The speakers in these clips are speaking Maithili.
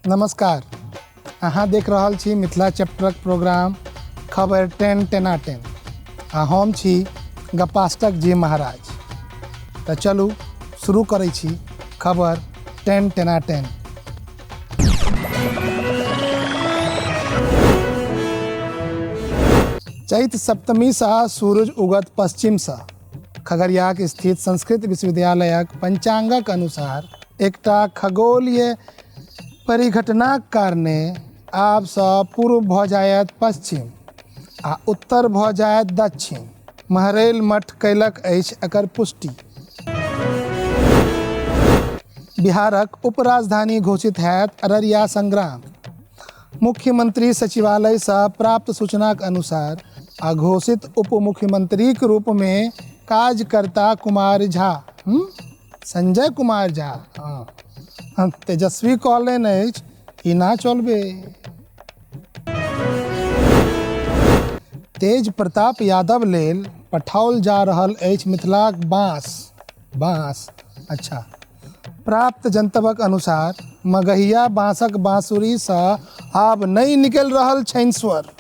नमस्कार, अहाँ देख रहल छी मिथिला चैप्टरक प्रोग्राम खबर टेन टेना टेन आ हम छी गपास्टक जी महाराज। तऽ चलू शुरू करै छी खबर टेन टेना टेन। चैत सप्तमीसँ सूरज उगत पश्चिमसँ। खगड़ियाक स्थित संस्कृत विश्वविद्यालयक पंचांगक अनुसार एकटा खगोलीय परिघटनाक कारणे आबसँ पूर्व भऽ जायत पश्चिम आ उत्तर भऽ जायत दक्षिण। महरैल मठ कयलक अछि एकर पुष्टि। बिहारक उपराजधानी घोषित हैत अररिया संग्राम। मुख्यमंत्री सचिवालयसँ प्राप्त सूचनाक अनुसार अघोषित उप मुख्यमंत्रीक रूपमे काज करता कुमार झा, संजय कुमार झा। हँ, तेजस्वी कहलनि अछि ई ना चलबे। तेज प्रताप यादव लेल पठाओल जा रहल अछि मिथिलाक बाँस। बाँस, अच्छा। प्राप्त जनतबक अनुसार मगहिया बाँसक बाँसुरीसँ आब नहि निकलि रहल छनि स्वर।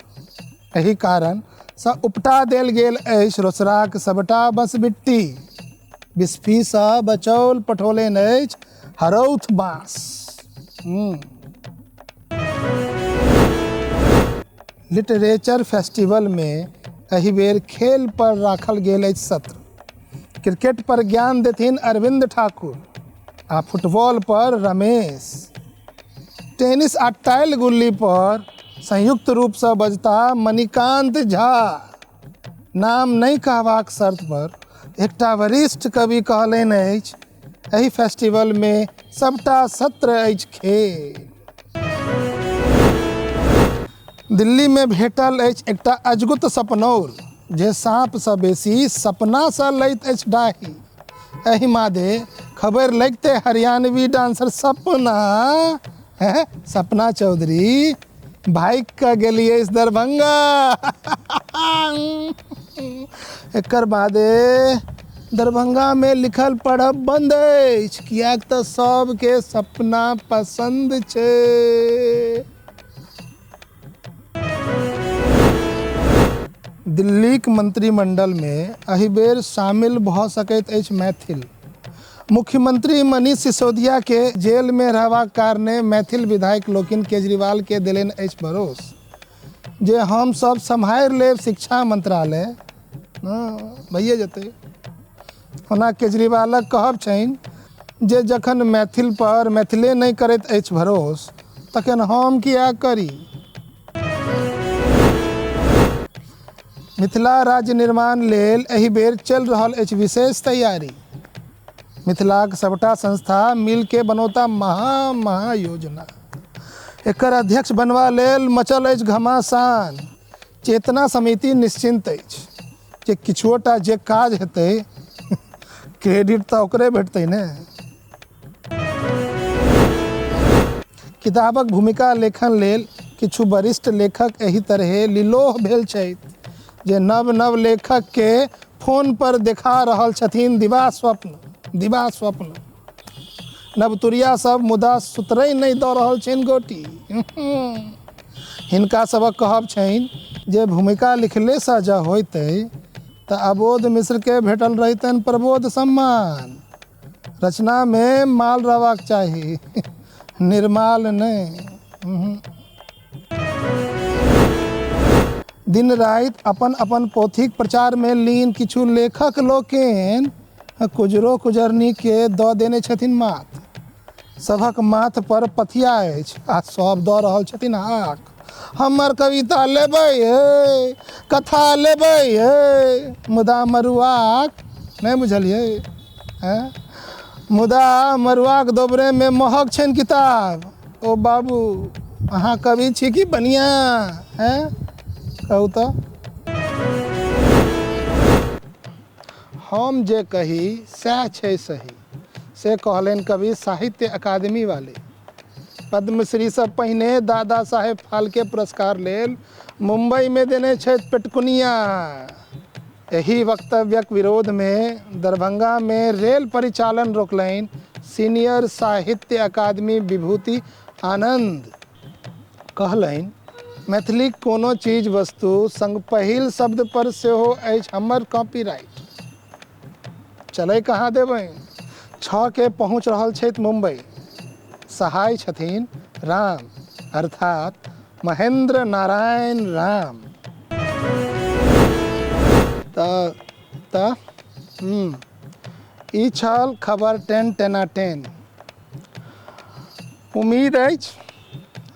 एहि कारणसँ उपटा देल गेल अछि रोसड़ाक सबटा बँसबिट्टी। बिस्फीसँ बचौल पठौलनि अछि हरौथ बाँस। लिटरेचर फेस्टिवलमे एहि बेर खेल पर राखल गेल अछि सत्र। क्रिकेट पर ज्ञान देथिन अरविंद ठाकुर आ फुटबॉल पर रमेश। टेनिस आ टाइल गुल्ली पर संयुक्त रूपसँ बजता मणिकांत झा। नाम नहि कहबाक शर्त पर एकटा वरिष्ठ कवि कहलनि अछि, एहि फेस्टिवलमे सबटा सत्र अछि खेल। दिल्लीमे भेटल अछि एकटा अजगुत सपनौर जे साँपसँ बेसी सपनासँ लैत अछि डाही। एहि मादे खबरि लगिते हरियाणवी डांसर सपना सपना चौधरी भागि कऽ गेली अछि दरभंगा। एकर बादे दरभंगामे लिखल पढ़ब बन्द अछि, किएक तऽ सबके सपना पसन्द छै। दिल्लीक मंत्रिमंडलमे एहि बेर शामिल भऽ सकैत अछि मैथिल। मुख्यमंत्री मनीष सिसोदिया के जेल मे रहबाक कारणे मैथिल विधायक लोकनि केजरीवाल के देलनि अछि भरोस जे हम सब सम्हारि लेब शिक्षा मंत्रालय। हँ, भइए जेतै। ओना केजरीवालक कहब छनि जे जखन मैथिल पर मैथिले नहि करैत अछि भरोस तखन हम किएक करी। मिथिला राज्य निर्माण लेल एहि बेर चलि रहल अछि विशेष तैयारी। मिथिलाक सबटा संस्था मिल के बनौता महा महा योजना। एकर अध्यक्ष बनबा लेल मचल अछि घमासान। चेतना समिति निश्चिंत अछि जे किछुओटा जे काज हेतै क्रेडिट तऽ ओकरे भेटतै ने। किताबक भूमिका लेखन लेल किछु वरिष्ठ लेखक एहि तरहे लिलोह भेल छथि जे नव नव लेखक के फोन पर देखा रहल छथिन दिवा स्वप्न, दिवा स्वप्न। नवतुरिया सब मुदा सुतरै नहि दऽ रहल छनि गोटी। हिनका सबक कहब छनि जे भूमिका लिखलेसँ जँ होइतै तऽ अबोध मिश्रके भेटल रहितनि प्रबोध सम्मान। रचनामे माल रहबाक चाही, निर्माल नहि। दिन राति अपन अपन पोथीक प्रचारमे लीन किछु लेखक लोकनि कुजरो कुजरनीके दऽ देने छथिन मात। सभक माथ पर पथिया अछि आ सभ दऽ रहल छथिन हाक। हमर कविता लेबै हे, कथा लेबै हे, मुदा मरुआक नहि बुझलियै। मुदा मरुआक दोबरेमे महग छनि किताब। ओ बाबू, अहाँ कवि छी कि बनिया? कहू तऽ। हम जे कही सएह छै सही, से कहलनि कवि साहित्य अकादमी वाले। पद्मश्रीसँ पहिने दादा साहेब फाल्के पुरस्कार लेल मुम्बईमे देने छथि पेटकुनिया। एहि वक्तव्यक विरोधमे दरभंगामे रेल परिचालन रोकलनि सीनियर साहित्य अकादमी विभूति आनन्द कहलनि, मैथिलीक कोनो चीज वस्तु संग पहिल शब्द पर सेहो अछि हमर कॉपीराइट। चलै कहाँ देबनि? 6 के पहुँच रहल छथि मुम्बई। सहाय छथिन राम, अर्थात महेंद्र नारायण राम। तऽ तऽ ई छल खबर 10 टेना 10। उम्मीद अछि,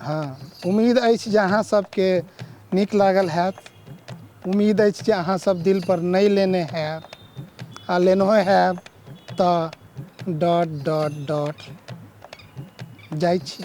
हँ उम्मीद अछि जे अहाँ सबके नीक लागल हैत। उम्मीद अछि जे अहाँ सब दिल पर नहि लेने हैब, आ लेनहो हैब तऽ डॉट डॉट डॉट। जाइ छी।